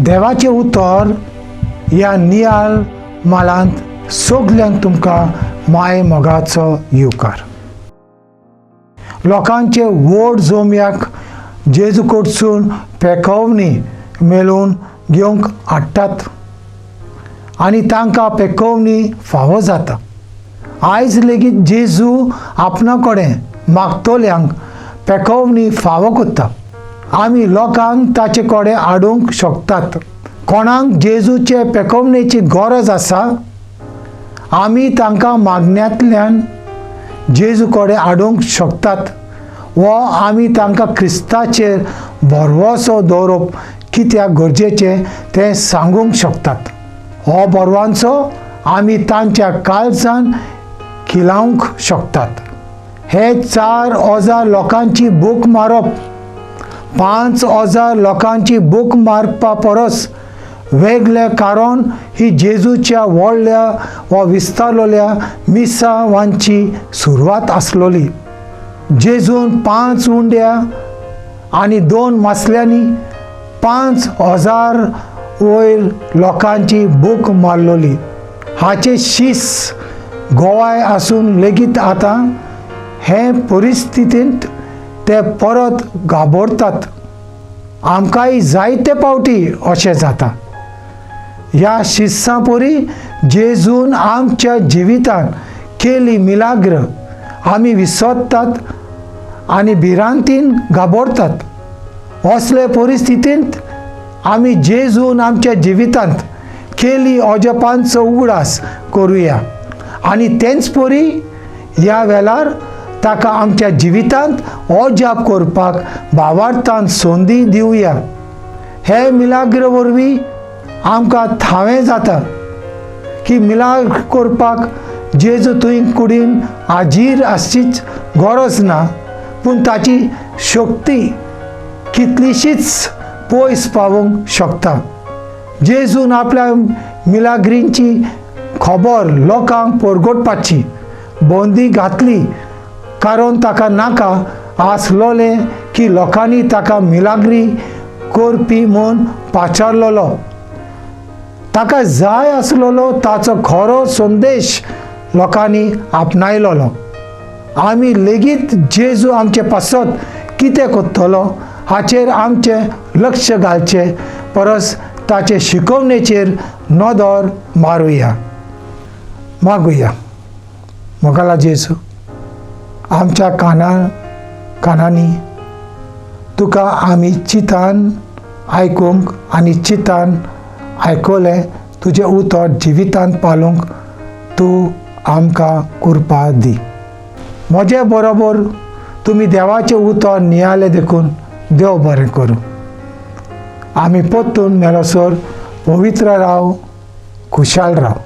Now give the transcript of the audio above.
देवाचें उतर ह्या नियाळ मालांत सगल्यांक तुमकां माय मोगाचो येवकार. लोकांचे व्हड जोमयाक जेजू कडसून पेकोवणी मेळोवन घेवंक हाडटात आनी तांकां पेकोवणी फावो जाता. आयज लेगीत जेजू आपणा कडेन मागतल्यांक पेकोवणी फावो करता. आमी लोकांक ताचे कडेन हाडूंक शकतात. कोणाक जेजूचे पेकोवणेची गरज आसा, आमी तांकां मागण्यांतल्यान जेजू कडेन हाडूंक शकतात वो आमी तांकां क्रिस्ताचेर भरवंसो दवरप कित्याक गरजेचें तें सांगूंक शकतात. हो बरवांचो आमी तांच्या काळजान खिलावंक शकतात. हे 4000 लोकांची भूक मारप 5000 लोकांची भूक मारपा परस वेगळें, कारण ही जेजूच्या व्हडल्या वा विस्तारलेल्या मिसावांची सुरवात आसलोली. जेजून 5 उंड्या आनी 2 मासल्यांनी 5000 वयर लोकांची भूक मारलोली. हाचे शीस गोवाय आसून लेगीत आतां हे परिस्थितींत ते परत घाबरतात. आमकांय जायते पावटी अशें जाता. ह्या शिस्सां परी जेजून आमच्या जिवितान केली मिलाग्र आमी विसरतात आनी भिरांतीन घाबरतात. असले परिस्थितींत आमी जेजून आमच्या जिवितांत केली अजपांचो उगडास करुया आनी तेंच परी ह्या वेळार ताका आमच्या जिवितांत अजाप करपाक भावार्थान संदी दिवया. हे मिलाग्र वरवीं आमकां थावें जाता की मिलाग्र करपाक जेजू थंय कुडीन हाजीर आसचीच गरज ना, पूण ताची शक्ती कितलीशीच पयस पावोवंक शकता. जेजून आपल्या मिलाग्रींची खबर लोकांक परगटपाची बंदी घातली, कारण ताका नाका आसलोलें की लोकांनी ताका मिलाग्री करपी म्हूण पाचारलेलो. ताका जाय आसलेलो ताचो खरो संदेश लोकांनी आपणायलोलो. आमी लेगीत जेजू आमचे पासत कितें करतलो हाचेर आमचें लक्ष घालचें परस ताचे शिकवणेचेर नदर मारुया. मागुया. मोगाला जेजू, आमच्या कानांनी तुका आमी चितान आयकूंक आनी चितान आयकलें तुजें उतर जिवितांत पालोवंक तूं आमकां कृपा दी. म्हजे बरोबर तुमी देवाचें उतर नियाळ्ळें देखून देव बरें करूं. आमी परतून मेळसर पवित्र राव, खुशाल राव.